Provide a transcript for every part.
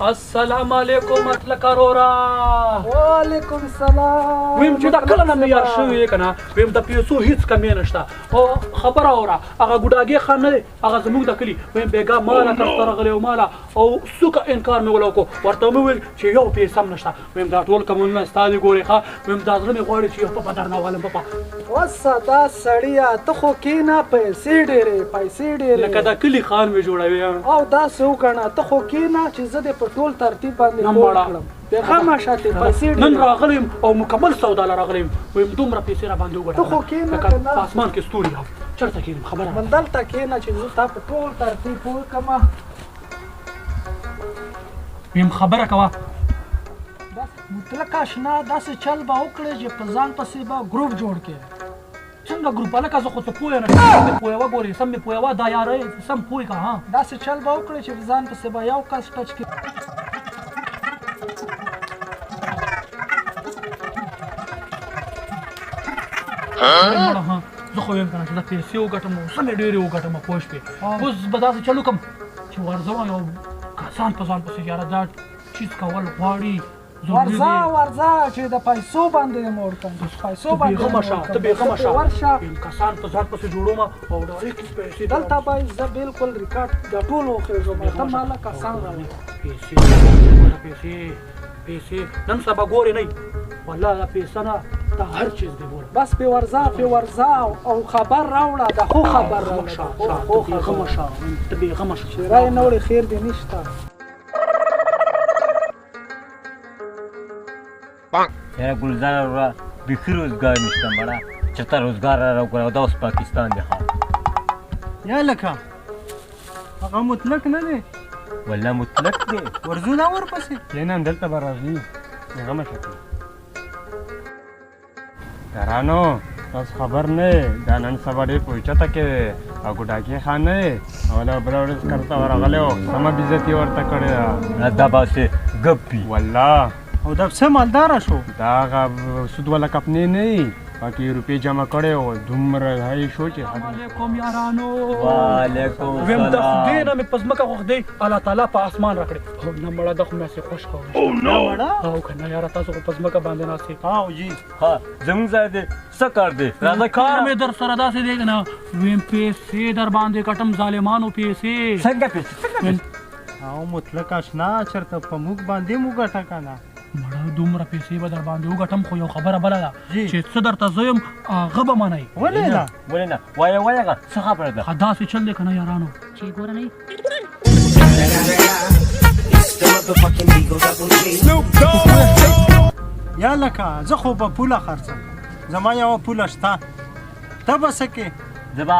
السلام علیکم مطلق وروره. وعلیکم سلام. ویم چې دا کله نه مې یار شوی که نه، ویم د پیسو هیڅ کمی نشته. او خبره اوره، هغه ګوډاګی خان نه دی، هغه زموږ د کلي. ویم بېګا ماله کس ته راغلی و ماله، او څوکه انکار مې وله وکړو، ورته مې وویل چې یو پیسه هم نشته. ویم دا ټول کمونه ستا دي ګورې ښه. ویم دا زړه مې غواړي چې یو پپه درنه والم پپه. وسه دا سړیه، ته خو کښېنه، پیسې ډېرې پیسې ډېرې، لکه د کلي خان مې جوړوي. او داسې وګڼه، ته خو کښېنه چې زه دې په ټول ترتیب باندې پوه کړم. بېغمه شه ته، پیسې ډېرې. نن راغلی یم او مکمل سودا له راغلی یم. ویم دومره پیسې را باندې وګټه، ته خو کښېنه لکه که نه. په اسمان کې ستوري هم چېرته کښېنم. خبره من دلته کښېنه چې زه تا په ټول ترتیب پوه کړم. ویم خبره کوه. مطلق اشنا داسې چل به وکړې چې په ځان پسې به ګروپ جوړ کړې. څنګه ګروپ؟ هلکه زه خو څه پوه نه شم. سم مې پوهوه ګورې، سم مې پوهوه دا یاره، سم پوه کړه. ها داسې چل به وکړې چې په ځان پسې به یو کس ټچ کړي. مړه زه خو وایم که نه چې دا پیسې وګټم او سمې ډېرې وګټم، پوه شوې؟ اوس به داسې چل وکړم چې ورځم یو کسان په ځان پسې، یاره دا چیز کول غواړي. ورځه ورځه چې د پیسو باندې دې موړ کړم، پیسو باندې بېغمه شه، ته بېغمه شه. ورشه کسان په ځان پسې جوړوم او ډایرکټ پیسې دلته به زه بالکل ریکارډ د ټولو وخېژوم، ته ماله کسان راوړه. پیسې پیسې پیسې نن سبا ګورې نه، والله دا پیسې نه دا هر چیز دی ګوره. بس پې ورځه پې ورځه او خبر راوړه، د ښو خبر راوړه. ته بېغمه شه، ته بېغمه شه. چې رای نه وړي خیر دې نشته. یاره ګلزار وروره، بیخي روزګار نشته مړه، چېرته روزګار را وکړه. دا اوس پاکستان دی. ښه یا لکه هغه مطلق نه دی؟ والله مطلق دی. ورځو نه ورپسې کښېنه، دلته به راځي، بېغمه شه. یارانو تاسو خبر نه یې، دا نن سبا ډېر په اوچته کې دی او ګوډاګی خان نه دی. اوله بله ورځ کر ته ورغلی و، سمه بېعزتي ورته کړې ده. دا به هسې ګپ وي. والله. او دا څه مالداره شو؟ دا هغه سود والا کمپنۍ نه وي، پکې روپۍ جمع کړې او دومره های شو چې السلام علیکم یارانو. وعلیکم ویم د خدای سلام. نه مې په ځمکه غوښتې، الله تعالی په اسمان راکړې. او نه مړه، دا خو مې هسې خوښ کوم. او که نه یاره تاسو خو په ځمکه باندې ناست یئ. او جي ها زموږ ځای دی، څه کار دی؟ راځه کار مې در سره داسې دی که نه، ویم پیسې در باندې کټم ظالمانو پیسې. څنګه پیسې؟ څنګه پیسې؟ او مطلق اشنا چېرته په موږ باندې مو ګټه که نه؟ مړه دومره پیسې به در باندې وګټم، خو یو خبره بله ده جي. چې څه درته زه یم هغه به منئ. ولې نه؟ ولې نه؟ وایه وایه، هغه څه خبره ده؟ ښه داسې چل دی که نه یارانو چې ګوره نه. یا لکه زه خو به پوله خرڅم، زما یوه پوله شته، ته به څه کې؟ زه به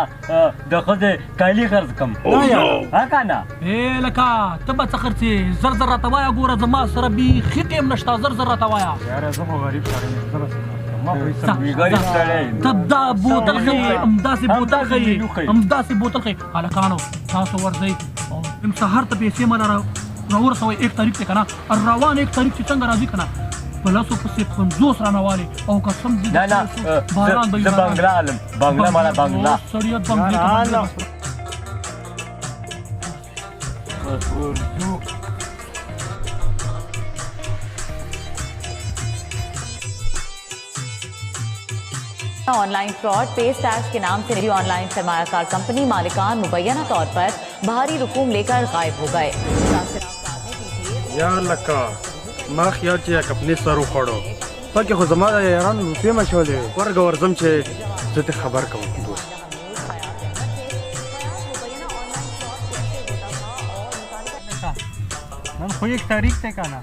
د ښځې کالي خرڅ کړم. نه یاره. ها که نه؟ ای لکه ته به څه خرڅې؟ زر زر راته وایه ګوره، زما سره بیخي ټایم نشته، زر زر راته وایه. یاره زه خو غریب سړی یم، زه به څه خرڅ کړم؟ ما خو هېڅ هم غریب سړی یم. ته دا بوتل ښیې، همداسې بوتل همداسې ښیې، مینو ښیې. همداسې بوتل ښیې. هلکانو تاسو ورځئ او هم سهار ته پیسې ماله راورسوئ. 1 تاریخ دی که نه، روان 1 تاریخ چې څنګه راځي که نه، په لسو پسې 50 رانه والې او قسم دې نه نه، باران به وي، زه باران. بنګله علم، بنګله ماله بنګله. سړیه بنګلې ته یاره، بنګله. بس ورځو. Online fraud पे स्टैश के नाम से निजी ऑनलाइन सरमायाकार कंपनी मालिकान मुबैना तौर पर भारी रकूम लेकर गायब हो गए। یا لکه ما خیال چې کمپنۍ سر وخوړو، پکې خو زما د یارانو روپۍ مچولې وې. ورګه ورځم چې زه دې خبر کوم. نن خو 1 تاریخ دی که نه،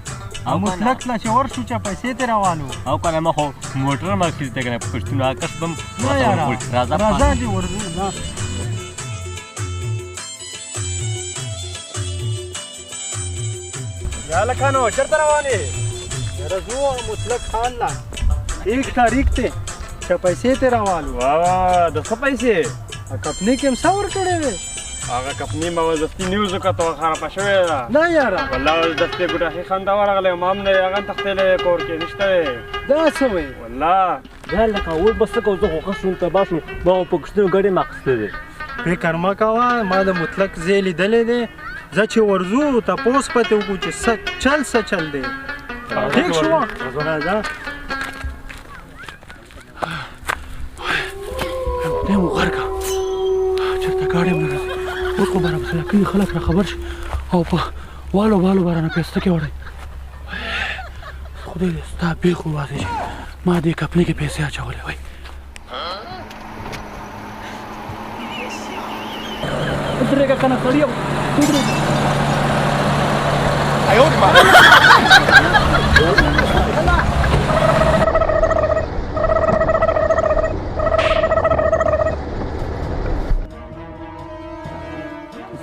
او مطلق له چې ورشو چې پیسې ترې راوالو. او که نه ما خو موټر هم اخیستی که نه، پښتون آکس به هم نه یاره، راځه راځه چې ورځو. یا لکانو چېرته روان یې؟ یاره ځو مطلق خان له 1 تاریخ دی چې پیسې ترې راوالو. وا وا، د څه پیسې؟ کمپنۍ کې هم څه ورکړی دی؟ هغه کمپنۍ ما وزستي نیوز وکته، خرابه شوې ده. نه یاره. والله وزستي ګوډاخي خان ته ورغلی وم، هم نه یې هغه هم تښتېدلی کور کې نشته دی. دا څه وایې؟ والله. یا لکه اوس به څه کوو؟ زه خو ښه شوم تباه شوم، ما خو په کښتیو ګډې هم اخیستې دی. فکر مه کوه، ما د مطلق ځای لیدلی دی، زه چې ورځو تپوس به ترې وکړو چې څه چل څه چل دی. ټیک شو؟ راځه. خدای مو غر که چېرته ګاډی هم نه راځي. اوس خو به راپسې د کلي خلک را خبر شي او په والو والو به رانه پیستکې وړی. خدای دې ستا بېخ وباسي چې ما دې کپنۍ کې پیسې اچولې وای. ودرېږه که نه سړیه، ودرېږه.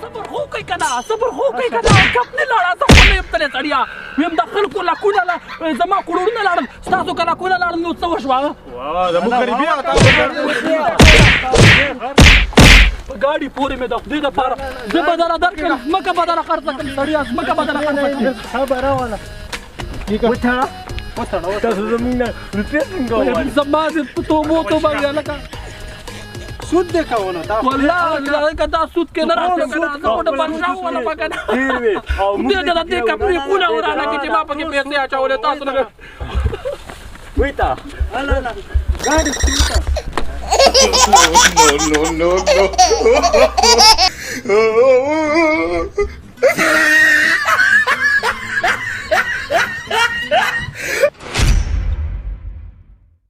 صبر خو کوي که نه، صبر خو کوي که نه. کپ نه لاړه، زه خو نه یم تللی سړیه. ویم د خلکو لاکونه زما کورونه لاړل، ستاسو که لاکونه لاړل نو څه وشوه؟ زموږ غریبي په ګاډي پورې مې د خدای دپاره زه به دره درکړم، ځمکه به دره خرڅه کړم سړیه، ځمکه به دره خرڅه کړم. خبره واله وتړه وتړه. تاسو زموږ نه روپۍ څنګه وغواړئ؟ زما د توبو توبه وي هلکه. سود دې کوه نو تا والله لکه دا سود کې نه راځي که نه، زه خو د پنجاب وله په که نه. ډېر وي او موږ دې د دې کپرې کونه ورانه کړي چې ما پکې پیسې اچولې تاسو نه. ویتا هله هله ګاډي پسې وتړه. No, no, no.